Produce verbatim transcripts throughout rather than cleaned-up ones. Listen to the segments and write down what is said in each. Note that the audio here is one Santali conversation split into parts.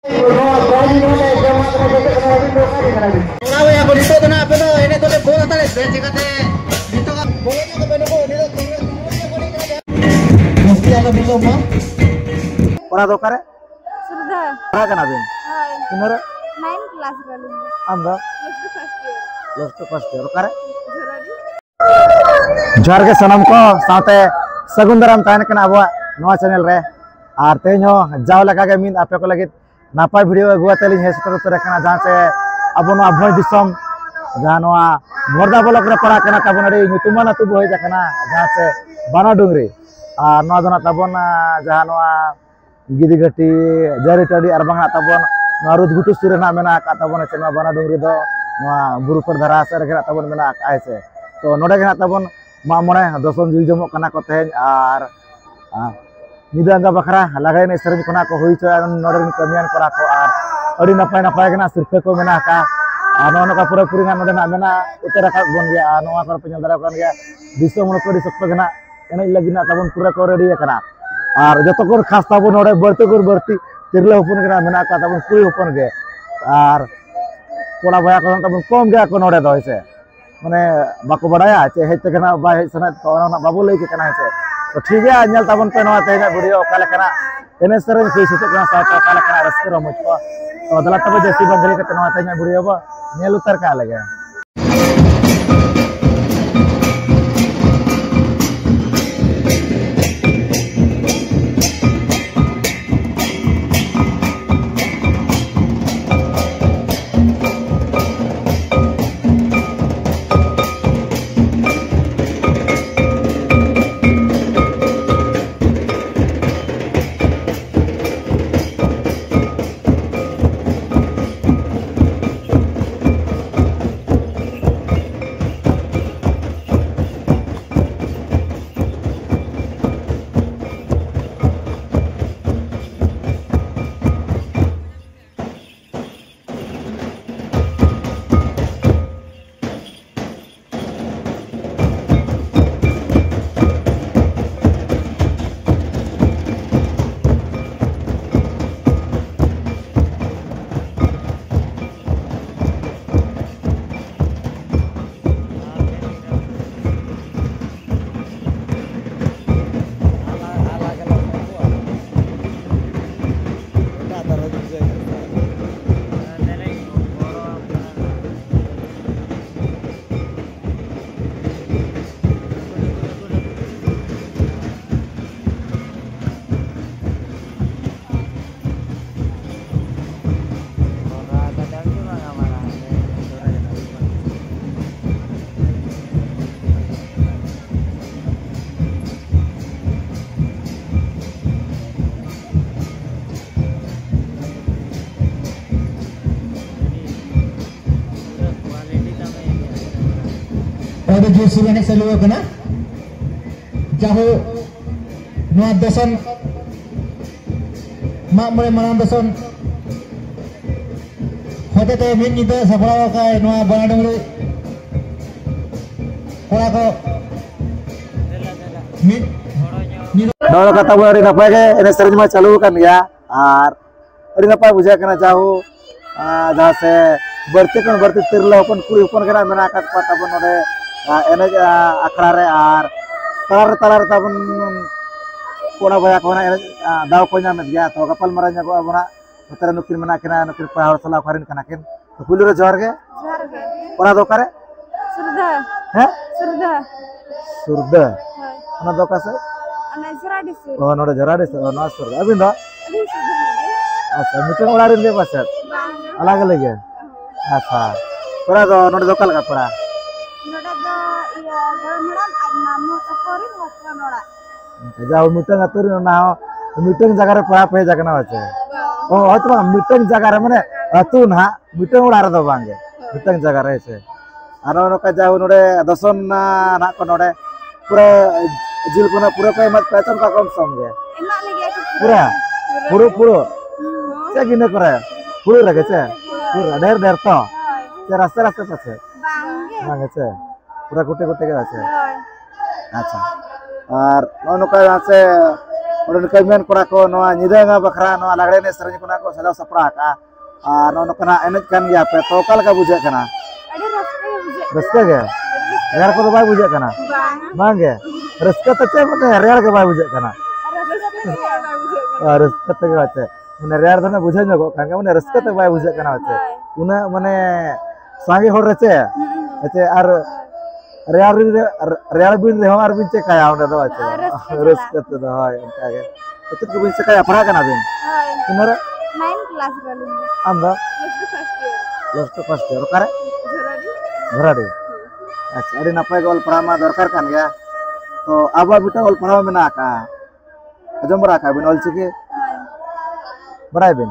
ᱱᱚᱣᱟ ᱵᱟᱹᱲᱤᱡ ᱱᱚᱰᱮ ᱡᱚᱢᱟᱜ ᱠᱟᱱᱟ, ᱡᱚᱛᱚ ᱠᱟᱱᱟ, ᱟᱹᱵᱤᱱ ᱫᱚ ᱚᱠᱟ ᱨᱮ ᱠᱟᱱᱟ ᱵᱤᱱ? ᱠᱚᱲᱟ ᱵᱚᱭᱦᱟ ᱠᱚ, ᱱᱤᱛᱚᱜ ᱫᱚ ᱱᱟᱦᱟᱜ ᱟᱯᱮ ᱫᱚ ᱮᱱᱮᱡ ᱫᱚᱞᱮ ᱵᱚᱞ ᱦᱟᱛᱟᱲᱮᱫ ᱯᱮ, ᱪᱤᱠᱟᱹᱛᱮ ᱱᱤᱛᱚᱜ ᱵᱚᱞ ᱧᱚᱜ ᱠᱟᱯᱮ ᱱᱩᱠᱩ, ᱩᱱᱤ ᱫᱚ ᱡᱟᱹᱥᱛᱤ ᱟᱞᱚ ᱵᱤᱞᱚᱢ ᱢᱟ᱾ ᱠᱚᱲᱟ ᱫᱚ ᱚᱠᱟᱨᱮ? ᱥᱩᱨᱫᱷᱟ᱾ ᱯᱟᱲᱦᱟᱜ ᱠᱟᱱᱟ ᱵᱤᱱ? ᱦᱳᱭ᱾ ᱛᱤᱱᱟᱹᱜ ᱨᱮ? Ninth class ᱨᱮ ᱟᱹᱞᱤᱧ ᱫᱚ᱾ ᱟᱢ ᱫᱚ? Plus two first year᱾ Plus two first year᱾ ᱚᱠᱟᱨᱮ? ᱡᱷᱚᱨᱟᱰᱤ᱾ ᱡᱚᱦᱟᱨ ᱜᱮ ᱥᱟᱱᱟᱢ ᱠᱚ, ᱥᱟᱶᱛᱮ ᱥᱟᱹᱜᱩᱱ ᱫᱟᱨᱟᱢ ᱛᱟᱦᱮᱱ ᱠᱟᱱᱟ ᱟᱵᱚᱣᱟᱜ ᱱᱚᱣᱟ channel ᱨᱮ᱾ ᱟᱨ ᱛᱮᱦᱮᱧ ᱦᱚᱸ ᱡᱟᱣ ᱞᱮᱠᱟ ᱜᱮ ᱢᱤᱫ ᱟᱯᱮ ᱠᱚ ᱞᱟᱹᱜᱤᱫ ᱱᱟᱯᱟᱭ video ᱟᱹᱜᱩ ᱠᱟᱛᱮ ᱞᱤᱧ ᱦᱮᱡ ᱥᱮᱴᱮᱨ ᱩᱛᱟᱹᱨ ᱟᱠᱟᱱᱟ, ᱡᱟᱦᱟᱸ ᱪᱮ ᱟᱵᱚ ᱱᱚᱣᱟ ᱵᱷᱚᱸᱡᱽ ᱫᱤᱥᱚᱢ, ᱡᱟᱦᱟᱸ ᱱᱚᱣᱟ ᱵᱷᱚᱨᱫᱟ block ᱨᱮ ᱯᱟᱲᱟᱜ ᱠᱟᱱᱟ ᱛᱟᱵᱚᱱ, ᱟᱹᱰᱤ ᱧᱩᱛᱩᱢᱟᱱ ᱟᱹᱛᱩ ᱵᱚ ᱦᱮᱡ ᱟᱠᱟᱱᱟ, ᱡᱟᱦᱟᱸ ᱪᱮ ᱵᱟᱱᱟ ᱰᱩᱝᱨᱤ᱾ ᱟᱨ ᱱᱚᱣᱟ ᱫᱚ ᱱᱟᱜ ᱛᱟᱵᱚᱱ, ᱟᱸ, ᱡᱟᱦᱟᱸ ᱱᱚᱣᱟ ᱜᱤᱫᱤ ᱜᱷᱟᱹᱴᱤ, ᱡᱟᱹᱨᱤ ᱴᱟᱺᱰᱤ ᱟᱨ ᱵᱟᱝ ᱱᱟᱜ ᱛᱟᱵᱚᱱ ᱱᱚᱣᱟ ᱨᱩᱫᱽᱜᱷᱩᱴᱩ ᱥᱩᱨ ᱨᱮ ᱱᱟᱜ ᱢᱮᱱᱟᱜ ᱟᱠᱟᱫ ᱛᱟᱵᱚᱱᱟ, ᱪᱮ ᱱᱚᱣᱟ ᱵᱟᱱᱟ ᱰᱩᱝᱨᱤ ᱫᱚ ᱱᱚᱣᱟ ᱵᱩᱨᱩ ᱯᱟᱲ ᱫᱷᱟᱨᱟ ᱥᱮᱫ ᱨᱮᱜᱮ ᱱᱟᱜ ᱛᱟᱵᱚᱱ ᱢᱮᱱᱟᱜ ᱟᱠᱟᱫᱼᱟ, ᱦᱮᱸ ᱥᱮ᱾ ᱛᱚ ᱱᱚᱰᱮ ᱜᱮ ᱱᱟᱜ ᱛᱟᱵᱚᱱ ᱢᱟᱜ ᱢᱚᱬᱮ ᱫᱚᱥᱚᱱ ᱡᱤᱞ ᱡᱚᱢᱚᱜ ᱠᱟᱱᱟ ᱠᱚ ᱛᱮᱦᱮᱧ, ᱟᱨ, ᱟᱨ ᱧᱤᱫᱟᱹ ᱟᱸᱜᱟ ᱵᱟᱠᱷᱨᱟ ᱞᱟᱜᱽᱲᱮ ᱮᱱᱮᱡ ᱥᱮᱨᱮᱧ ᱠᱷᱚᱱᱟᱜ ᱠᱚ ᱦᱩᱭ ᱦᱚᱪᱚᱭᱟ ᱱᱚᱰᱮ ᱨᱮᱱ ᱠᱟᱹᱢᱤᱭᱟᱱ ᱠᱚᱲᱟ ᱠᱚ, ᱟᱨ ᱟᱹᱰᱤ ᱱᱟᱯᱟᱭ ᱱᱟᱯᱟᱭ ᱜᱮ ᱱᱟᱜ ᱥᱤᱨᱯᱷᱟᱹ ᱠᱚ ᱢᱮᱱᱟᱜ ᱟᱠᱟᱫᱼᱟ᱾ ᱟᱨ ᱱᱚᱜᱼᱚ ᱱᱚᱝᱠᱟ ᱯᱩᱨᱟᱹ ᱯᱩᱨᱤ ᱱᱟᱜ ᱱᱚᱰᱮ ᱱᱟᱜ ᱢᱮᱱᱟᱜ ᱩᱛᱟᱹᱨ ᱟᱠᱟᱫ ᱵᱚᱱ ᱜᱮᱭᱟ, ᱟᱨ ᱱᱚᱣᱟ ᱠᱚᱨᱮ ᱯᱮ ᱧᱮᱞ ᱫᱟᱲᱮᱭᱟᱜ ᱠᱟᱱ ᱜᱮᱭᱟ, ᱫᱤᱥᱚᱢ ᱦᱚᱲ ᱠᱚ ᱟᱹᱰᱤ ᱥᱚᱠᱛᱚ ᱜᱮ ᱱᱟᱜ ᱮᱱᱮᱡ ᱞᱟᱹᱜᱤᱫ ᱱᱟᱜ ᱛᱟᱵᱚᱱ ᱯᱩᱨᱟᱹ ᱠᱚ ready ᱟᱠᱟᱱᱟ᱾ ᱟᱨ ᱡᱚᱛᱚ ᱠᱷᱚᱱ ᱠᱷᱟᱥ ᱛᱟᱵᱚᱱ ᱱᱚᱰᱮ ᱵᱟᱹᱲᱛᱤ ᱠᱷᱚᱱ ᱵᱟᱹᱲᱛᱤ ᱛᱤᱨᱞᱟᱹ ᱦᱚᱯᱚᱱ ᱜᱮ ᱱᱟᱜ ᱢᱮᱱᱟᱜ ᱠᱚᱣᱟ ᱛᱟᱵᱚᱱ, ᱠᱩᱲᱤ ᱦᱚᱯᱚᱱ ᱜᱮ᱾ ᱟᱨ ᱠᱚᱲᱟ ᱵᱚᱭᱦᱟ ᱠᱚᱫᱚ ᱛᱟᱵᱚᱱ ᱠᱚᱢ ᱜᱮᱭᱟ ᱠᱚ ᱱᱚᱰᱮ ᱫᱚ, ᱦᱮᱸ ᱥᱮ᱾ ᱢᱟᱱᱮ ᱵᱟᱠᱚ ᱵᱟᱲᱟᱭᱟ ᱪᱮ ᱦᱮᱡ ᱛᱮᱜᱮ ᱱᱟᱜ ᱵᱟᱭ ᱦᱮᱡ ᱥᱟᱱᱟᱭᱮᱫ ᱠᱚᱣᱟ, ᱚᱱᱟ ᱱᱟᱜ ᱵᱟᱵᱚ ᱞᱟᱹᱭ ᱠᱮ ᱠᱟᱱᱟ, ᱦᱮᱸ ᱥᱮ᱾ ᱛᱚ ᱴᱷᱤᱠ ᱜᱮᱭᱟ, ᱧᱮᱞ ᱛᱟᱵᱚᱱ ᱯᱮ ᱱᱚᱣᱟ ᱛᱮᱦᱮᱧᱟᱜ video, ᱚᱠᱟ ᱞᱮᱠᱟᱱᱟᱜ ᱮᱱᱮᱡ ᱥᱮᱨᱮᱧ ᱦᱩᱭ ᱥᱟᱹᱛᱚᱜ ᱠᱟᱱᱟ, ᱥᱟᱶᱛᱮ ᱚᱠᱟ ᱞᱮᱠᱟᱱᱟᱜ ᱨᱟᱹᱥᱠᱟᱹ ᱨᱚᱢᱚᱡᱽ ᱠᱚ᱾ ᱛᱚ ᱫᱮᱞᱟ ᱛᱚᱵᱮ ᱡᱟᱹᱥᱛᱤ ᱵᱟᱝ ᱫᱮᱨᱤ ᱠᱟᱛᱮ ᱱᱚᱣᱟ ᱛᱮᱦᱮᱧᱟᱜ video ᱵᱚ ᱧᱮᱞ ᱩᱛᱟᱹᱨ ᱠᱟᱜ ᱞᱮᱜᱮ᱾ ᱟᱹᱰᱤ ᱡᱳᱨᱥᱳᱨ ᱮᱱᱮᱡ ᱪᱟᱹᱞᱩ ᱟᱠᱟᱱᱟ᱾ ᱡᱟᱦᱳ, ᱱᱚᱣᱟ ᱫᱚᱥᱚᱱ, ᱢᱟᱜ ᱢᱚᱬᱮ ᱢᱟᱲᱟᱝ ᱫᱚᱥᱚᱱ ᱦᱚᱛᱮᱛᱮ ᱢᱤᱫ ᱧᱤᱫᱟᱹ ᱥᱟᱯᱲᱟᱣ ᱟᱠᱟᱫ ᱱᱚᱣᱟ ᱵᱟᱲᱟ ᱰᱩᱝᱨᱤ ᱠᱚᱲᱟ ᱠᱚ ᱢᱤᱫ ᱧᱤᱫᱟᱹ᱾ ᱱᱚᱜᱼᱚ ᱱᱚᱝᱠᱟ ᱛᱟᱵᱚᱱ ᱟᱹᱰᱤ ᱱᱟᱯᱟᱭ ᱜᱮ ᱮᱱᱮᱡ ᱥᱮᱨᱮᱧ ᱢᱟ ᱪᱟᱹᱞᱩ ᱟᱠᱟᱱ ᱜᱮᱭᱟ, ᱟᱨ ᱟᱹᱰᱤ ᱱᱟᱯᱟᱭ ᱵᱩᱡᱷᱟᱹᱜ ᱠᱟᱱᱟ᱾ ᱡᱟᱦᱳ, ᱟᱨ ᱡᱟᱦᱟᱸ ᱥᱮ ᱵᱟᱹᱲᱛᱤ ᱠᱷᱚᱱ ᱵᱟᱹᱲᱛᱤ ᱛᱤᱨᱞᱟᱹ ᱦᱚᱯᱚᱱ, ᱠᱩᱲᱤ ᱦᱚᱯᱚᱱ ᱜᱮ ᱱᱟᱜ ᱢᱮᱱᱟᱜ ᱟᱠᱟᱫ ᱠᱚᱣᱟ ᱛᱟᱵᱚᱱ ᱱᱚᱰᱮ, ᱟᱨ ᱮᱱᱮᱡ, ᱟᱨ ᱟᱠᱷᱲᱟ ᱨᱮ, ᱟᱨ ᱛᱟᱞᱟᱨᱮ, ᱛᱟᱞᱟᱨᱮ ᱛᱟᱵᱚᱱ ᱠᱚᱲᱟ ᱵᱚᱭᱦᱟ ᱠᱚ ᱱᱟᱜ ᱮᱱᱮᱡ, ᱟᱨ ᱫᱟᱣ ᱠᱚ ᱧᱟᱢᱮᱫ ᱜᱮᱭᱟ᱾ ᱛᱚ, ᱜᱟᱯᱟᱞ ᱢᱟᱨᱟᱣ ᱧᱚᱜᱚᱜ ᱟᱵᱚᱱ ᱱᱟᱜ᱾ ᱱᱚᱛᱮ ᱨᱮ ᱱᱩᱠᱤᱱ ᱢᱮᱱᱟᱜ ᱠᱤᱱᱟ, ᱱᱩᱠᱤᱱ ᱠᱚᱲᱟ ᱦᱚᱲ ᱥᱟᱞᱟᱜ ᱚᱠᱟᱨᱮᱱ ᱠᱟᱱᱟ ᱠᱤᱱ? ᱛᱚ, ᱯᱩᱭᱞᱩ ᱨᱮ ᱡᱚᱦᱟᱨ ᱜᱮ᱾ ᱡᱚᱦᱟᱨ ᱜᱮ᱾ ᱚᱲᱟᱜ ᱫᱚ ᱚᱠᱟᱨᱮ? ᱥᱩᱨᱫᱟ᱾ ᱦᱮᱸ? ᱥᱩᱨᱫᱟ᱾ ᱥᱩᱨᱫᱟ᱾ ᱦᱳᱭ᱾ ᱚᱱᱟ ᱫᱚ ᱚᱠᱟ ᱥᱮᱫ? ᱚᱱᱮ ᱡᱷᱚᱨᱟᱰᱤ ᱥᱩᱨ᱾ ᱚ, ᱱᱚᱰᱮ ᱡᱷᱚᱨᱟᱰᱤ ᱥᱮᱫ, ᱚ, ᱱᱚᱣᱟ ᱥᱩᱨ ᱨᱮ᱾ ᱟᱹᱵᱤᱱ ᱫᱚ? ᱟᱹᱞᱤᱧ ᱥᱩᱨ ᱨᱮ᱾ ᱟᱪᱪᱷᱟ, ᱢᱤᱫᱴᱮᱱ ᱚᱲᱟᱜ ᱨᱮᱱ ᱜᱮ ᱯᱟᱥᱮᱫ? ᱵᱟᱝ᱾ ᱟᱞᱟᱜᱽ ᱟᱞᱟᱜᱽ ᱜᱮ? ᱦᱳᱭ᱾ ᱟᱪᱪᱷᱟ᱾ ᱯᱮᱲᱟ ᱫᱚ ᱱᱚᱰᱮ ᱫᱚ ᱚᱠᱟ ᱞᱮᱠᱟ ᱯᱮᱲᱟ? ᱱᱚᱰᱮ ᱫᱚ ᱤᱭᱟᱹ ᱜᱚᱲᱚᱢ ᱦᱟᱲᱟᱢ ᱟᱨ ᱢᱟᱢᱚ ᱛᱟᱠᱚ ᱨᱮᱱ ᱦᱚᱯᱚᱱ ᱚᱲᱟᱜ᱾ ᱟᱪᱪᱷᱟ, ᱡᱟᱦᱳ, ᱢᱤᱫᱴᱟᱝ ᱟᱹᱛᱩ ᱨᱮ ᱚᱱᱟ ᱦᱚᱸ ᱢᱤᱫᱴᱟᱝ ᱡᱟᱭᱜᱟ ᱨᱮ ᱯᱮᱲᱟ ᱯᱮ ᱦᱮᱡ ᱟᱠᱟᱱᱟ, ᱦᱳᱭ ᱥᱮ? ᱚ, ᱦᱳᱭᱛᱚ ᱵᱟᱝ, ᱢᱤᱫᱴᱟᱝ ᱡᱟᱭᱜᱟ ᱨᱮ, ᱢᱟᱱᱮ ᱟᱹᱛᱩ ᱱᱟᱦᱟᱜ ᱢᱤᱫᱴᱟᱝ ᱚᱲᱟᱜ ᱨᱮᱫᱚ ᱵᱟᱝ ᱜᱮ, ᱦᱳᱭ᱾ ᱢᱤᱫᱴᱟᱝ ᱡᱟᱭᱜᱟ ᱨᱮ, ᱦᱮᱸ ᱥᱮ? ᱟᱨ ᱱᱚᱜᱼᱚ ᱱᱚᱝᱠᱟ ᱡᱟᱦᱳ, ᱱᱚᱰᱮ ᱫᱚᱥᱚᱱ, ᱟ, ᱱᱟᱦᱟᱜ ᱠᱚ ᱱᱚᱰᱮ ᱯᱩᱨᱟᱹ ᱡᱤᱞ ᱠᱚ ᱱᱟᱦᱟᱜ ᱯᱩᱨᱟᱹ ᱠᱚ ᱮᱢᱟ ᱯᱮᱭᱟ ᱥᱮ ᱚᱱᱠᱟ ᱠᱚᱢ ᱥᱚᱢ ᱜᱮ? ᱮᱢᱟᱜ ᱞᱮᱜᱮᱭᱟ ᱠᱚ ᱯᱩᱨᱟᱹ᱾ ᱯᱩᱨᱟᱹ? ᱯᱩᱨᱟᱹ, ᱯᱩᱨᱟᱹ? ᱦᱩᱸ᱾ ᱪᱮᱫ ᱜᱤᱱᱟᱹ ᱠᱚᱨᱮ? ᱯᱩᱨᱟᱹ ᱨᱮᱜᱮ ᱪᱮ? ᱯᱩᱨᱟᱹ ᱨᱮᱜᱮ᱾ ᱯᱩᱨᱟᱹ, ᱰᱷᱮᱨ, ᱰᱷᱮᱨ ᱛᱚ? ᱦᱳᱭ᱾ ᱪᱮ ᱨᱟᱥᱛᱟ, ᱨᱟᱥᱛᱟ ᱯᱟᱥᱮ? ᱵᱟᱝ ᱜᱮ᱾ ᱵᱟᱝ ᱜᱮ ᱪᱮ? ᱯᱩᱨᱟᱹ ᱜᱚᱴᱮ ᱜᱚᱴᱮ ᱜᱮ ᱟᱪᱪᱷᱟ᱾ ᱦᱳᱭ᱾ ᱟᱪᱪᱷᱟ᱾ ᱟᱨ ᱱᱚᱜᱼᱚ ᱱᱚᱝᱠᱟ ᱥᱮ ᱚᱸᱰᱮᱱ ᱠᱟᱹᱢᱤᱭᱟᱱ ᱠᱚᱲᱟ ᱠᱚ ᱱᱚᱣᱟ ᱧᱤᱫᱟᱹ ᱟᱸᱜᱟ ᱵᱟᱠᱷᱨᱟ ᱱᱚᱣᱟ ᱞᱟᱜᱽᱲᱮ ᱮᱱᱮᱡ ᱥᱮᱨᱮᱧ ᱠᱚ ᱱᱟᱜ ᱠᱚ ᱥᱟᱡᱟᱣ ᱥᱟᱯᱲᱟᱣ ᱟᱠᱟᱫᱼᱟ᱾ ᱟᱨ ᱱᱚᱜᱼᱚ ᱱᱚᱝᱠᱟ ᱱᱟᱜ ᱮᱱᱮᱡ ᱠᱟᱱ ᱜᱮᱭᱟ ᱯᱮ, ᱛᱚ ᱚᱠᱟ ᱞᱮᱠᱟ ᱵᱩᱡᱷᱟᱹᱜ ᱠᱟᱱᱟ? ᱟᱹᱰᱤ ᱨᱟᱹᱥᱠᱟᱹ ᱜᱮ ᱵᱩᱡᱷᱟᱹᱜ ᱠᱟᱱᱟ᱾ ᱨᱟᱹᱥᱠᱟᱹ ᱜᱮ? ᱨᱮᱭᱟᱲ ᱠᱚᱫᱚ ᱵᱟᱭ ᱵᱩᱡᱷᱟᱹᱜ ᱠᱟᱱᱟ? ᱵᱟᱝ᱾ ᱵᱟᱝ ᱜᱮ? ᱨᱟᱹᱥᱠᱟᱹ ᱛᱮ ᱪᱮᱫ ᱢᱟᱱᱮ ᱨᱮᱭᱟᱲ ᱜᱮ ᱵᱟᱭ ᱵᱩᱡᱷᱟᱹᱜ ᱠᱟᱱᱟ? ᱨᱟᱹᱥᱠᱟᱹ ᱛᱮᱜᱮ ᱵᱟᱭ ᱵᱩᱡᱷᱟᱹᱜ ᱠᱟᱱᱟ᱾ ᱟᱨ ᱨᱟᱹᱥᱠᱟᱹ ᱛᱮᱜᱮ ᱵᱟᱭ ᱪᱮᱫ? ᱢᱟᱱᱮ ᱨᱮᱭᱟᱲ ᱫᱚ ᱱᱟᱜ ᱵᱩᱡᱷᱟᱹᱣ ᱧᱚᱜᱚᱜ ᱠᱟᱱ ᱜᱮᱭᱟ, ᱢᱟᱱᱮ ᱨᱟᱹᱥᱠᱟᱹ ᱛᱮ ᱵᱟᱭ ᱵᱩᱡᱷᱟᱹᱜ ᱠᱟᱱᱟ ᱦᱚᱪᱮ᱾ ᱦᱳᱭ᱾ ᱩᱱᱟᱹᱜ ᱢᱟᱱᱮ ᱥᱟᱸᱜᱮ ᱦᱚᱲ ᱨᱮ ᱪᱮ? ᱦᱩᱸ᱾ ᱦᱮᱸᱪᱮ, ᱟᱨ ᱨᱮᱭᱟᱲ ᱨᱮ, ᱨᱮᱭᱟᱲ ᱵᱤᱱ ᱨᱮᱦᱚᱸ ᱟᱨ ᱵᱤᱱ ᱪᱮᱠᱟᱭᱟ ᱚᱸᱰᱮ ᱫᱚ ᱦᱚᱪᱮ? ᱟᱨ ᱨᱟᱹᱥᱠᱟᱹ ᱪᱟᱞᱟᱜ᱾ ᱨᱟᱹᱥᱠᱟᱹ ᱛᱮᱫᱚ, ᱦᱳᱭ, ᱚᱱᱠᱟ ᱜᱮ᱾ ᱪᱮᱫ ᱠᱚᱵᱤᱱ ᱪᱮᱠᱟᱭᱟ? ᱯᱟᱲᱦᱟᱜ ᱠᱟᱱᱟ ᱵᱤᱱ? ᱦᱳᱭ᱾ ᱛᱤᱱᱟᱹᱜ ᱨᱮ? Ninth class ᱨᱮ ᱟᱹᱞᱤᱧ ᱫᱚ᱾ ᱟᱢ ᱫᱚ? Plus two first year᱾ Plus two first year᱾ ᱚᱠᱟᱨᱮ? ᱡᱷᱚᱨᱟᱰᱤ᱾ ᱡᱷᱚᱨᱟᱰᱤ᱾ ᱦᱩᱸ᱾ ᱟᱪᱪᱷᱟ, ᱟᱹᱰᱤ ᱱᱟᱯᱟᱭ ᱜᱮ ᱚᱞ ᱯᱟᱲᱦᱟᱣ ᱢᱟ ᱫᱚᱨᱠᱟᱨ ᱠᱟᱱ ᱜᱮᱭᱟ᱾ ᱛᱚ ᱟᱵᱚᱣᱟᱜ ᱢᱤᱫᱴᱟᱝ ᱚᱞ ᱯᱟᱲᱦᱟᱣ ᱢᱮᱱᱟᱜ ᱟᱠᱟᱫᱼᱟ᱾ ᱟᱸᱡᱚᱢ ᱵᱟᱲᱟ ᱟᱠᱟᱫ ᱵᱤᱱ ᱚᱞᱪᱤᱠᱤ? ᱦᱳᱭ᱾ ᱵᱟᱲᱟᱭ ᱵᱤᱱ?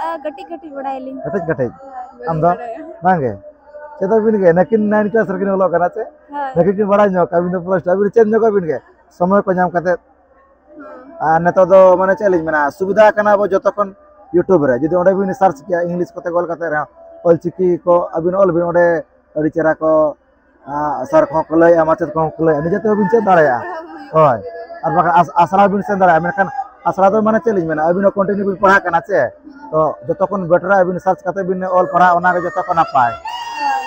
ᱟ, ᱠᱟᱹᱴᱤᱡ ᱠᱟᱹᱴᱤᱡ ᱵᱟᱲᱟᱭᱟᱞᱤᱧ᱾ ᱠᱟᱹᱴᱤᱡ ᱠᱟᱹᱴᱤᱡ? ᱦᱳᱭ, ᱟᱢ ᱫᱚ? ᱵᱟᱹᱞᱤᱧ ᱵᱟᱲᱟᱭᱟ᱾ ᱵᱟᱝ ᱜᱮ? ᱪᱮᱫ ᱟᱹᱵᱤᱱ ᱜᱮ ᱱᱟᱹᱠᱤᱱ ᱱᱟᱭᱤᱱ ᱠᱞᱟᱥ ᱨᱮᱠᱤᱱ ᱚᱞᱚᱜ ᱠᱟᱱᱟ ᱪᱮ? ᱦᱳᱭ᱾ ᱱᱟᱹᱠᱤᱱ ᱠᱤᱱ ᱵᱟᱲᱟᱭ ᱧᱚᱜ, ᱟᱹᱵᱤᱱ ᱫᱚ ᱯᱩᱨᱟᱹ ᱟᱹᱵᱤᱱ ᱪᱮᱫ ᱧᱚᱜ ᱟᱹᱵᱤᱱ ᱜᱮ ᱥᱚᱢᱚᱭ ᱠᱚ ᱧᱟᱢ ᱠᱟᱛᱮ᱾ ᱟᱨ ᱱᱤᱛᱚᱜ ᱫᱚ ᱢᱟᱱᱮ ᱪᱮᱫ ᱞᱤᱧ ᱢᱮᱱᱟ, ᱥᱩᱵᱤᱫᱷᱟ ᱠᱟᱱᱟ ᱟᱵᱚ ᱡᱚᱛᱚ ᱠᱷᱚᱱ YouTube ᱨᱮ, ᱡᱩᱫᱤ ᱚᱸᱰᱮ ᱵᱤᱱ ᱥᱟᱨᱪ ᱠᱮᱭᱟ ᱤᱝᱞᱤᱥ ᱠᱚᱛᱮ ᱚᱞ ᱠᱟᱛᱮ ᱨᱮᱦᱚᱸ, ᱚᱞᱪᱤᱠᱤ ᱠᱚ ᱟᱹᱵᱤᱱ ᱚᱞ ᱵᱤᱱ, ᱚᱸᱰᱮ ᱟᱹᱰᱤ ᱪᱮᱦᱨᱟ ᱠᱚ ᱟᱨ ᱥᱟᱨ ᱠᱚᱦᱚᱸ ᱠᱚ ᱞᱟᱹᱭᱮᱜᱼᱟ, ᱢᱟᱪᱮᱫ ᱠᱚᱦᱚᱸ ᱠᱚ ᱞᱟᱹᱭᱮᱜᱼᱟ, ᱱᱤᱡᱮ ᱛᱮᱦᱚᱸ ᱵᱤᱱ ᱪᱮᱫ ᱫᱟᱲᱮᱭᱟᱜᱼᱟ᱾ ᱦᱳᱭ᱾ ᱟᱨ ᱵᱟᱠᱷᱟᱱ ᱟᱥ-, ᱟᱥᱲᱟ ᱵᱤᱱ ᱥᱮᱱ ᱫᱟᱲᱮᱭᱟᱜᱼᱟ, ᱢᱮᱱᱠᱷᱟᱱ ᱟᱥᱲᱟ ᱫᱚ ᱢᱟᱱᱮ ᱪᱮᱫ ᱞᱤᱧ ᱢᱮᱱᱟ, ᱟᱹᱵᱤᱱ ᱦᱚᱸ ᱠᱚᱱᱴᱤᱱᱤᱭᱩ ᱵᱤᱱ ᱯᱟᱲᱦᱟᱜ ᱠᱟᱱᱟ ᱪᱮ, ᱛᱚ ᱡᱚᱛᱚ ᱠᱷᱚᱱ ᱵᱮᱴᱟᱨ ᱟᱹᱵᱤᱱ ᱥᱟᱨᱪ ᱠᱟᱛᱮ ᱵᱤᱱ ᱚᱞ ᱯᱟᱲᱦᱟᱜ, ᱚᱱᱟ ᱜᱮ ᱡᱚᱛᱚ ᱠᱷᱚᱱ ᱱᱟᱯᱟᱭ᱾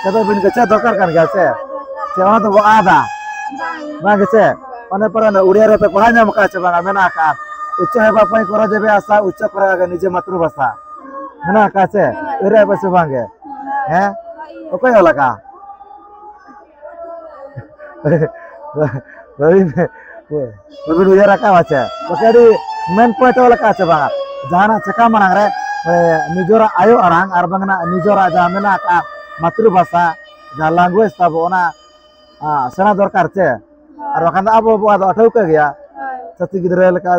ᱪᱮᱫᱚᱜ ᱵᱤᱱ ᱜᱮ ᱪᱮᱫ ᱫᱚᱨᱠᱟᱨ ᱠᱟᱱ ᱜᱮᱭᱟ ᱥᱮ, ᱪᱮ ᱚᱱᱟ ᱫᱚᱵᱚ ᱟᱫᱟ? ᱵᱟᱝ ᱜᱮ ᱪᱮ? ᱚᱱᱮ ᱯᱟᱨᱟ ᱩᱲᱤᱭᱟ ᱨᱮᱯᱮ ᱯᱟᱲᱦᱟᱣ ᱧᱟᱢ ᱟᱠᱟᱫ ᱪᱮ ᱵᱟᱝᱟ? ᱢᱮᱱᱟᱜ ᱟᱠᱟᱫ, ᱩᱪᱪᱚ ᱦᱮᱵᱟ ᱯᱟᱹᱭ ᱠᱚᱨᱚ ᱡᱮᱵᱮ ᱟᱥᱟ, ᱩᱪᱪᱚ ᱠᱚᱨᱟ ᱜᱮ ᱱᱤᱡᱮ ᱢᱟᱛᱨᱤ ᱵᱷᱟᱥᱟ᱾ ᱢᱮᱱᱟᱜ ᱟᱠᱟᱫ ᱪᱮ? ᱩᱭᱦᱟᱹᱨ ᱟᱯᱮ ᱥᱮ ᱵᱟᱝ ᱜᱮ? ᱦᱮᱸ? ᱚᱠᱚᱭ ᱚᱞ ᱟᱠᱟᱫ? ᱵᱟᱹᱵᱤᱱ, ᱵᱟᱹᱵᱤᱱ ᱩᱭᱦᱟᱹᱨ ᱟᱠᱟᱫᱼᱟ ᱪᱮ? ᱵᱟᱠᱷᱟᱱ ᱟᱹᱰᱤ ᱢᱮᱱ ᱯᱚᱭᱮᱱᱴ ᱚᱞ ᱟᱠᱟᱫᱼᱟ ᱪᱮ ᱵᱟᱝᱟ? ᱡᱟᱦᱟᱱᱟᱜ ᱪᱮᱠᱟ ᱢᱟᱲᱟᱝ ᱨᱮ, ᱮ, ᱱᱤᱡᱮᱨᱟᱜ ᱟᱭᱳ ᱟᱲᱟᱝ ᱟᱨ ᱵᱟᱝ ᱱᱤᱡᱮᱨᱟᱜ ᱡᱟᱦᱟᱸ ᱢᱮᱱᱟᱜ ᱟᱠᱟᱫ ᱢᱟᱛᱨᱤ ᱵᱷᱟᱥᱟ, ᱡᱟᱦᱟᱸ ᱞᱮᱝᱜᱩᱭᱮᱡᱽ ᱛᱟᱵᱚ, ᱚᱱᱟ, ᱟ, ᱥᱮᱬᱟ ᱫᱚᱨᱠᱟᱨ ᱪᱮ? ᱟᱨ ᱵᱟᱠᱷᱟᱱ ᱫᱚ ᱟᱵᱚ, ᱟᱵᱚᱣᱟᱜ ᱫᱚ ᱴᱷᱟᱹᱣᱠᱟᱹ ᱜᱮᱭᱟ᱾ ᱦᱳᱭ᱾ ᱪᱷᱟᱹᱛᱤᱠ ᱜᱤᱫᱽᱨᱟᱹ ᱞᱮᱠᱟ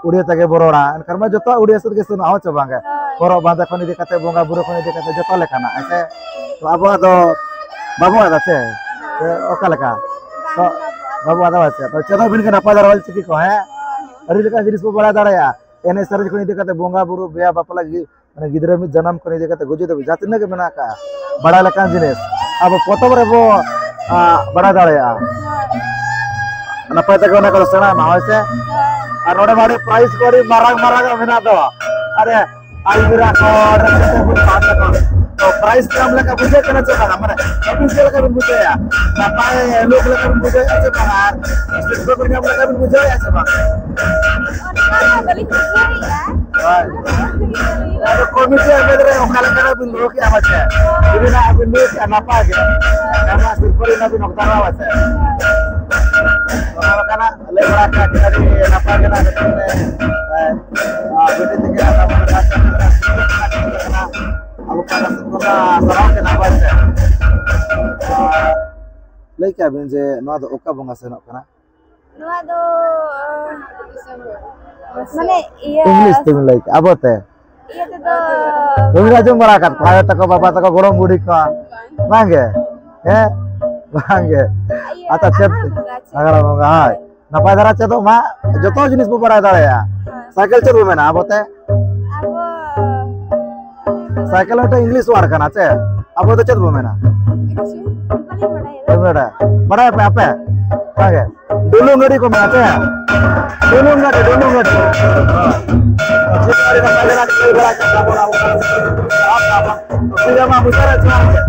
ᱩᱲᱤᱭᱟ ᱛᱮᱜᱮ ᱵᱚ ᱨᱚᱲᱟ, ᱮᱱᱠᱷᱟᱱ ᱢᱟ ᱡᱚᱛᱚᱣᱟᱜ ᱩᱲᱤᱭᱟ ᱥᱮᱫ ᱜᱮ ᱥᱮᱱᱚᱜᱼᱟ, ᱦᱳᱭ ᱥᱮ ᱵᱟᱝ ᱜᱮ? ᱦᱳᱭ᱾ ᱦᱚᱨᱚᱜ ᱵᱟᱸᱫᱮ ᱠᱷᱚᱱ ᱤᱫᱤ ᱠᱟᱛᱮ, ᱵᱚᱸᱜᱟ ᱵᱩᱨᱩ ᱠᱷᱚᱱ ᱤᱫᱤ ᱠᱟᱛᱮ ᱡᱚᱛᱚ ᱞᱮᱠᱟᱱᱟᱜ, ᱦᱮᱸ ᱥᱮ? ᱛᱚ ᱟᱵᱚᱣᱟᱜ ᱫᱚ ᱵᱟᱵᱚ ᱟᱫᱟ ᱥᱮ? ᱥᱮ ᱚᱠᱟ ᱞᱮᱠᱟ? ᱛᱚ ᱵᱟᱵᱚ ᱟᱫᱟ ᱥᱮ? ᱛᱚ ᱪᱮᱫ ᱦᱚᱸ ᱵᱤᱱ ᱜᱮ ᱱᱟᱯᱟᱭ ᱫᱷᱟᱨᱟ ᱚᱞ ᱪᱤᱠᱤ ᱠᱚ, ᱦᱮᱸ? ᱟᱹᱰᱤ ᱞᱮᱠᱟᱱ ᱡᱤᱱᱤᱥ ᱵᱚ ᱵᱟᱲᱟᱭ ᱫᱟᱲᱮᱭᱟᱜᱼᱟ᱾ ᱮᱱᱮᱡ ᱥᱮᱨᱮᱧ ᱠᱷᱚᱱ ᱤᱫᱤ ᱠᱟᱛᱮ, ᱵᱚᱸᱜᱟ ᱵᱩᱨᱩ, ᱵᱤᱭᱟ ᱵᱟᱯᱞᱟ, ᱜᱤ-, ᱢᱟᱱᱮ ᱜᱤᱫᱽᱨᱟᱹ ᱢᱤᱫ ᱡᱟᱱᱟᱢ ᱠᱷᱚᱱ ᱤᱫᱤ ᱠᱟᱛᱮ ᱜᱩᱡᱩᱜ ᱫᱷᱟᱹᱵᱤᱡ ᱡᱟᱦᱟᱸ ᱛᱤᱱᱟᱹᱜ ᱜᱮ ᱢᱮᱱᱟᱜ ᱟᱠᱟᱫᱼᱟ, ᱵᱟᱲᱟᱭ ᱞᱮᱠᱟᱱ ᱡᱤᱱᱤᱥ ᱟᱵᱚ ᱯᱚᱛᱚᱵ ᱨᱮᱵᱚ, ᱟ, ᱵᱟᱲᱟᱭ ᱫᱟᱲᱮᱭᱟᱜᱼᱟ᱾ ᱱᱟᱯᱟᱭ ᱛᱮᱜᱮ ᱚᱱᱟ ᱠᱚᱫᱚ ᱥᱮᱬᱟᱭ ᱢᱟ, ᱦᱳᱭ ᱥᱮ? ᱟᱨ ᱱᱚᱰᱮ ᱢᱟ ᱟᱹᱰᱤ ᱯᱨᱟᱭᱤᱡᱽ ᱠᱚ ᱟᱹᱰᱤ ᱢᱟᱨᱟᱝ ᱢᱟᱨᱟᱝ ᱟᱜ ᱢᱮᱱᱟᱜ ᱫᱚ᱾ ᱟᱨᱮ, ᱟᱞᱢᱤᱨᱟ ᱠᱚ, ᱨᱮ ᱠᱚ, ᱛᱚ, ᱯᱨᱟᱭᱤᱡᱽ ᱧᱟᱢ ᱞᱮᱠᱟ ᱵᱩᱡᱷᱟᱹᱜ ᱠᱟᱱᱟ ᱪᱮ ᱵᱟᱝᱟ? ᱢᱟᱱᱮ, ᱟᱹᱵᱤᱱ ᱪᱮᱫ ᱞᱮᱠᱟ ᱵᱤᱱ ᱵᱩᱡᱷᱟᱹᱣᱮᱫᱼᱟ? ᱱᱟᱯᱟᱭ ᱞᱩᱠ ᱞᱮᱠᱟ ᱵᱤᱱ ᱵᱩᱡᱷᱟᱹᱣᱮᱫᱼᱟ ᱪᱮ ᱵᱟᱝᱟ? ᱟᱨ ᱥᱤᱨᱯᱟᱹ ᱠᱚ ᱧᱟᱢ ᱞᱮᱠᱟ ᱵᱤᱱ ᱵᱩᱡᱷᱟᱹᱣᱮᱫᱼᱟ ᱪᱮ ᱵᱟᱝᱟ? ᱚᱱᱠᱟ ᱫᱚ ᱵᱟᱹᱞᱤᱧ ᱵᱩᱡᱷᱟᱹᱣᱮᱫᱼᱟ᱾ ᱦᱳᱭ᱾ ᱟᱫᱚ ᱠᱚᱢᱤᱴᱤ ᱟᱵᱮᱱ ᱨᱮ ᱚᱠᱟ ᱞᱮᱠᱟᱱᱟᱜ ᱵᱤᱱ ᱫᱚᱦᱚ ᱠᱮᱜᱼᱟ ᱯᱟᱪᱮ? ᱡᱩᱫᱤ ᱱᱟᱜ ᱵᱤᱱ ᱞᱟᱹᱭ ᱠᱮᱜᱼᱟ ᱱᱟᱯᱟᱭ ᱜᱮ᱾ ᱟᱭᱢᱟ ᱥᱤᱨᱯᱟᱹ ᱨᱮᱱᱟᱜ ᱵᱤᱱ ᱚᱠᱛᱟᱨᱟ ᱯᱟᱪᱮ? ᱚᱱᱟ ᱞᱮᱠᱟᱱᱟᱜ ᱞᱟᱹᱭ ᱵᱟᱲᱟ ᱠᱮᱜᱼᱟ ᱠᱤ ᱟᱹᱰᱤ ᱱᱟᱯᱟᱭ ᱜᱮ ᱱᱟᱜ ᱢᱤᱫᱴᱮᱱ, ᱮ, ᱟ, ᱵᱤᱴᱤ ᱛᱤᱠᱤᱱᱟᱜ ᱠᱟᱛᱷᱟ ᱵᱚᱱ ᱨᱟᱠᱟᱵ ᱠᱮᱫᱟ᱾ ᱟᱵᱚ ᱯᱟᱦᱴᱟ ᱥᱮᱫ ᱠᱷᱚᱱ ᱫᱚ ᱥᱟᱨᱦᱟᱣ ᱜᱮ ᱱᱟᱯᱟᱭ ᱛᱮ᱾ ᱟᱨ ᱞᱟᱹᱭ ᱠᱮᱜᱼᱟ ᱵᱤᱱ ᱡᱮ ᱱᱚᱣᱟ ᱫᱚ ᱚᱠᱟ ᱵᱚᱸᱜᱟ ᱥᱮᱱᱚᱜ ᱠᱟᱱᱟ? ᱱᱚᱣᱟ ᱫᱚ, ᱢᱟᱱᱮ ᱤᱭᱟᱹ ᱤᱝᱞᱤᱥ ᱛᱮᱵᱤᱱ ᱞᱟᱹᱭ ᱠᱮᱜᱼᱟ, ᱟᱵᱚ ᱛᱮ᱾ ᱤᱭᱟᱹ ᱛᱮᱫᱚ ᱵᱟᱹᱵᱤᱱ ᱟᱸᱡᱚᱢ ᱵᱟᱲᱟ ᱟᱠᱟᱫ ᱠᱚᱣᱟ ᱟᱭᱳ ᱛᱟᱠᱚ, ᱵᱟᱵᱟ ᱛᱟᱠᱚ, ᱜᱚᱲᱚᱢ ᱵᱩᱰᱷᱤ ᱠᱚ? ᱵᱟᱝ ᱜᱮ? ᱦᱮᱸ, ᱵᱟᱝ ᱜᱮ᱾ ᱤᱭᱟᱹ, ᱟᱪᱪᱷᱟ, ᱪᱮᱫ? ᱟᱜᱟᱲ ᱵᱚᱸᱜᱟ, ᱪᱮᱫ? ᱟᱜᱟᱲ ᱵᱚᱸᱜᱟ, ᱦᱳᱭ᱾ ᱱᱟᱯᱟᱭ ᱫᱷᱟᱨᱟ ᱪᱮᱫᱚᱜ ᱢᱟ, ᱡᱚᱛᱚ ᱡᱤᱱᱤᱥ ᱵᱚ ᱵᱟᱲᱟᱭ ᱫᱟᱲᱮᱭᱟᱜᱼᱟ᱾ ᱦᱳᱭ᱾ ᱥᱟᱭᱠᱮᱞ ᱪᱮᱫ ᱵᱚ ᱢᱮᱱᱟ ᱟᱵᱚᱛᱮ? ᱟᱵᱚ ᱥᱟᱭᱠᱮᱞ ᱢᱤᱫᱴᱟᱝ ᱤᱝᱞᱤᱥ ᱣᱟᱨᱰ ᱠᱟᱱᱟ ᱪᱮ? ᱟᱵᱚ ᱫᱚ ᱪᱮᱫ ᱵᱚ ᱢᱮᱱᱟ? ᱠᱤᱪᱷᱩ ᱵᱟᱹᱞᱤᱧ ᱵᱟᱲᱟᱭᱟ᱾ ᱵᱟᱹᱧ ᱵᱟᱲᱟᱭᱟ᱾ ᱵᱟᱲᱟᱭᱟᱯᱮ ᱟᱯᱮ? ᱚᱱᱟᱜᱮ᱾ ᱰᱩᱞᱩᱝ ᱜᱟᱹᱰᱤ ᱠᱚ ᱢᱮᱱᱟ ᱪᱮ? ᱰᱩᱞᱩᱝ ᱜᱟᱹᱰᱤ, ᱰᱩᱞᱩᱝ ᱜᱟᱹᱰᱤ᱾ ᱟᱹᱰᱤ ᱱᱟᱯᱟᱭ ᱜᱮ ᱱᱟᱜ ᱞᱟᱹᱭ ᱵᱟᱲᱟ ᱠᱮᱫ ᱛᱟᱵᱚᱱᱟ ᱟᱵᱚ᱾ ᱴᱷᱤᱠ ᱜᱮᱭᱟ, ᱢᱟ ᱢᱩᱪᱟᱹᱫ ᱨᱮ ᱡᱚᱦᱟᱨ ᱜᱮ᱾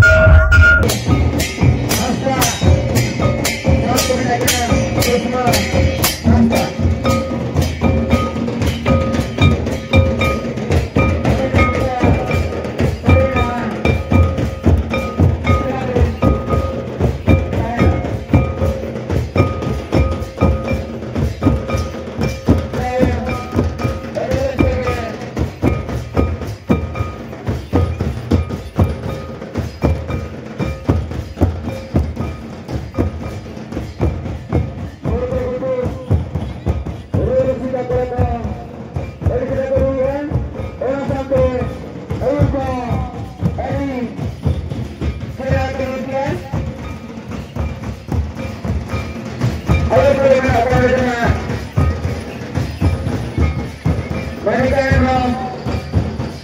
ᱢᱟᱱᱤᱠᱟ ᱦᱮᱢᱵᱨᱚᱢ,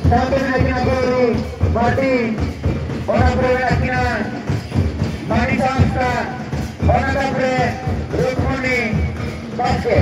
ᱥᱟᱶᱛᱮ ᱢᱮᱱᱟᱜ ᱠᱤᱱᱟ ᱜᱳᱣᱨᱤ ᱢᱟᱨᱰᱤ, ᱚᱱᱟ ᱯᱚᱨᱮ ᱢᱮᱱᱟᱜ ᱠᱤᱱᱟ ᱢᱟᱱᱤᱠᱟ ᱦᱟᱸᱥᱫᱟ, ᱚᱱᱟ ᱛᱟᱯᱚᱨᱮ ᱨᱩᱠᱢᱚᱱᱤ ᱵᱟᱥᱠᱮ᱾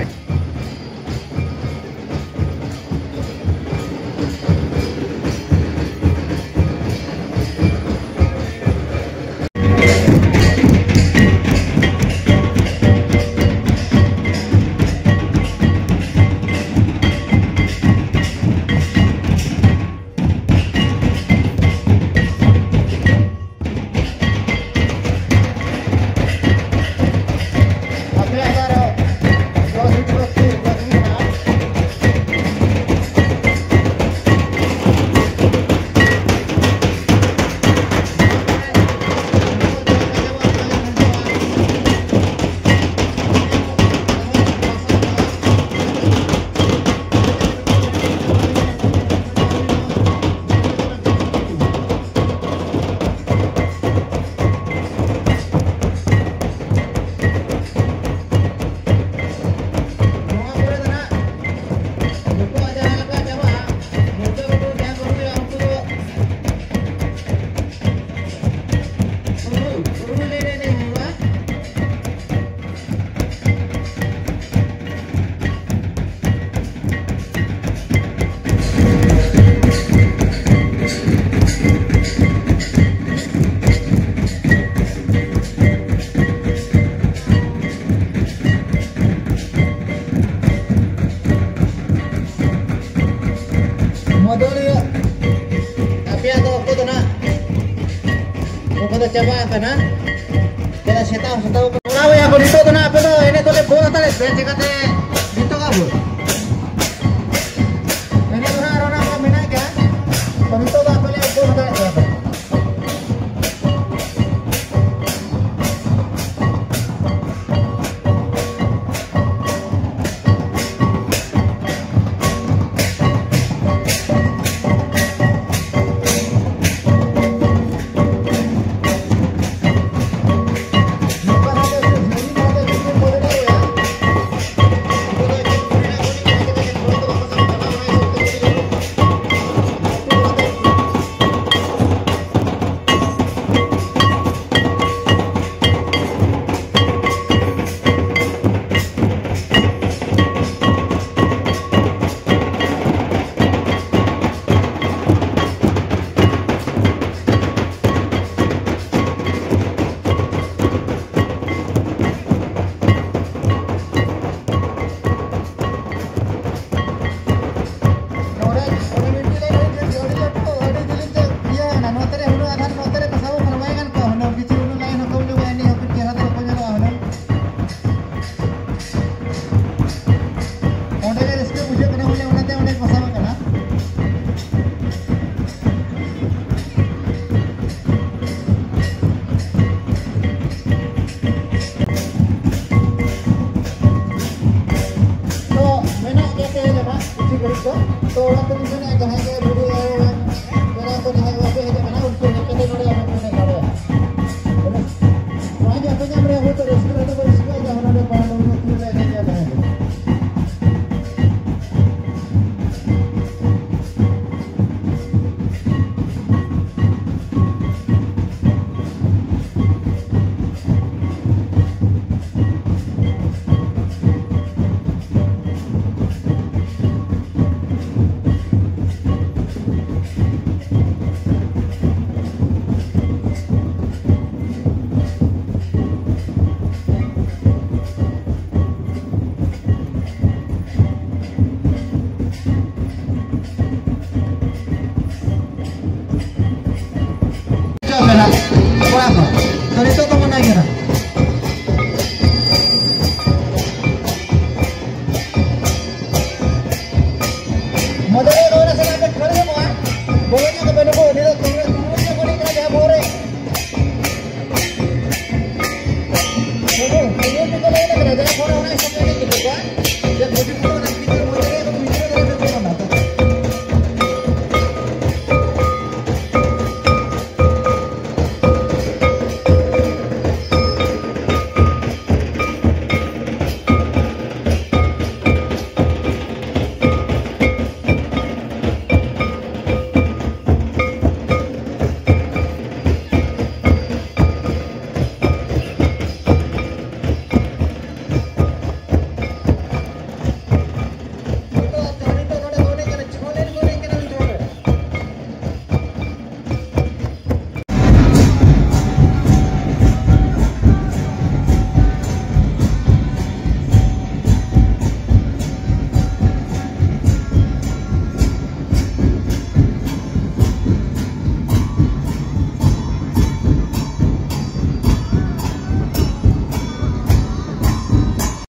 ᱱᱚᱣᱟ ᱫᱚ ᱪᱟᱵᱟ ᱟᱠᱟᱱᱟ᱾ ᱪᱮᱫᱟᱜ ᱥᱮᱛᱟᱜ ᱥᱮᱛᱟᱜ ᱠᱚ ᱠᱚᱨᱟᱣ ᱮᱫᱟ ᱠᱚ᱾ ᱱᱤᱛᱚᱜ ᱫᱚ ᱱᱟᱦᱟᱜ ᱟᱯᱮ ᱫᱚ ᱮᱱᱮᱡ ᱫᱚᱞᱮ ᱵᱚᱱᱫ ᱦᱟᱛᱟᱲᱮᱫ ᱯᱮ, ᱪᱤᱠᱟᱹᱛᱮ ᱱᱤᱛᱚᱜ ᱟᱵᱚ ᱮᱱᱮᱡ ᱫᱚ ᱱᱟᱦᱟᱜ ᱟᱨᱚ ᱱᱟᱦᱟᱜ ᱢᱮᱱᱟᱜ ᱜᱮᱭᱟ᱾ ᱛᱚ ᱱᱤᱛᱚᱜ ᱫᱚ ᱟᱯᱮ ᱞᱮ ᱵᱚᱱᱫ ᱦᱟᱛᱟᱲᱮᱫ ᱯᱮᱭᱟ᱾ ᱱᱚᱰᱮ, ᱱᱚᱰᱮ ᱢᱤᱫᱴᱤᱡ ᱞᱟᱭᱤᱱ ᱦᱩᱭᱩᱜ ᱠᱟᱱᱟ, ᱟᱹᱰᱤ ᱡᱤᱞᱤᱧ ᱛᱮ ᱤᱭᱟᱹ ᱠᱟᱱᱟ᱾ ᱱᱚᱛᱮ ᱨᱮ ᱦᱩᱱᱟᱹᱝ ᱟᱫᱷᱟᱱ, ᱱᱚᱛᱮ ᱨᱮ ᱯᱟᱥᱟᱣ ᱠᱟᱱᱟ, ᱵᱟᱭ ᱜᱟᱱ ᱠᱚᱜᱼᱟ ᱦᱩᱱᱟᱹᱝ᱾ ᱠᱤᱪᱷᱩ ᱦᱩᱱᱟᱹᱝ ᱞᱟᱭᱤᱱ ᱦᱚᱸ ᱠᱚᱢ ᱧᱚᱜᱼᱟ, ᱮᱱᱮᱡ ᱦᱚᱸ ᱠᱟᱹᱡ ᱪᱮᱦᱨᱟ ᱫᱷᱟᱨᱟ ᱠᱚ ᱧᱮᱞᱚᱜᱼᱟ ᱦᱩᱱᱟᱹᱝ᱾ ᱚᱸᱰᱮ ᱜᱮ ᱨᱟᱹᱥᱠᱟᱹ ᱵᱩᱡᱷᱟᱹᱜ ᱠᱟᱱᱟ ᱵᱚᱞᱮ, ᱚᱱᱟᱛᱮ ᱚᱸᱰᱮ ᱯᱟᱥᱟᱣ ᱠᱟᱱᱟ᱾ ᱛᱚ, ᱢᱮᱱᱟᱜ ᱜᱮᱭᱟ ᱛᱮᱦᱮᱧ ᱫᱚ ᱱᱟᱜ ᱠᱤᱪᱷᱩ ᱜᱷᱟᱹᱲᱤᱡ ᱫᱚ᱾ ᱛᱚ, ᱚᱲᱟᱜ ᱛᱮᱞᱤᱧ ᱢᱮᱱᱮᱫᱼᱟ, ᱡᱟᱦᱟᱸᱭ ᱜᱮ ᱵᱩᱰᱷᱤ ᱟᱭᱳ, ᱯᱮᱲᱟ ᱠᱚ ᱡᱟᱦᱟᱸᱭ ᱠᱚ ᱦᱮᱡ ᱟᱠᱟᱱᱟ, ᱩᱱᱠᱩ ᱦᱮᱡ ᱠᱟᱛᱮ ᱱᱚᱰᱮ ᱟᱵᱚ ᱵᱚᱱ ᱮᱱᱮᱡ ᱫᱟᱲᱮᱭᱟᱜᱼᱟ᱾ ᱱᱚᱣᱟ ᱡᱮ ᱟᱯᱮ ᱧᱟᱢ ᱨᱮ ᱦᱚᱭᱛᱳ ᱨᱟᱹᱥᱠᱟᱹ ᱨᱮ ᱫᱚ ᱨᱟᱹᱥᱠᱟᱹ ᱟᱭ, ᱡᱟᱦᱟᱸ ᱱᱚᱰᱮ ᱵᱟᱝ ᱵᱚᱱ ᱮᱱᱮᱡ ᱜᱮᱭᱟ ᱡᱟᱦᱟᱸᱭ ᱫᱚ᱾ ᱛᱚ ᱱᱤᱛᱚᱜ ᱫᱚ ᱢᱟᱱᱟ ᱠᱟᱱᱟ᱾ ᱢᱚᱫᱚᱭ ᱨᱚᱲ ᱥᱟᱱᱟ ᱯᱮ ᱠᱷᱟᱹᱲ ᱧᱚᱜᱚᱜᱼᱟ, ᱵᱚᱞᱚ ᱧᱚᱜ ᱠᱟᱛᱮ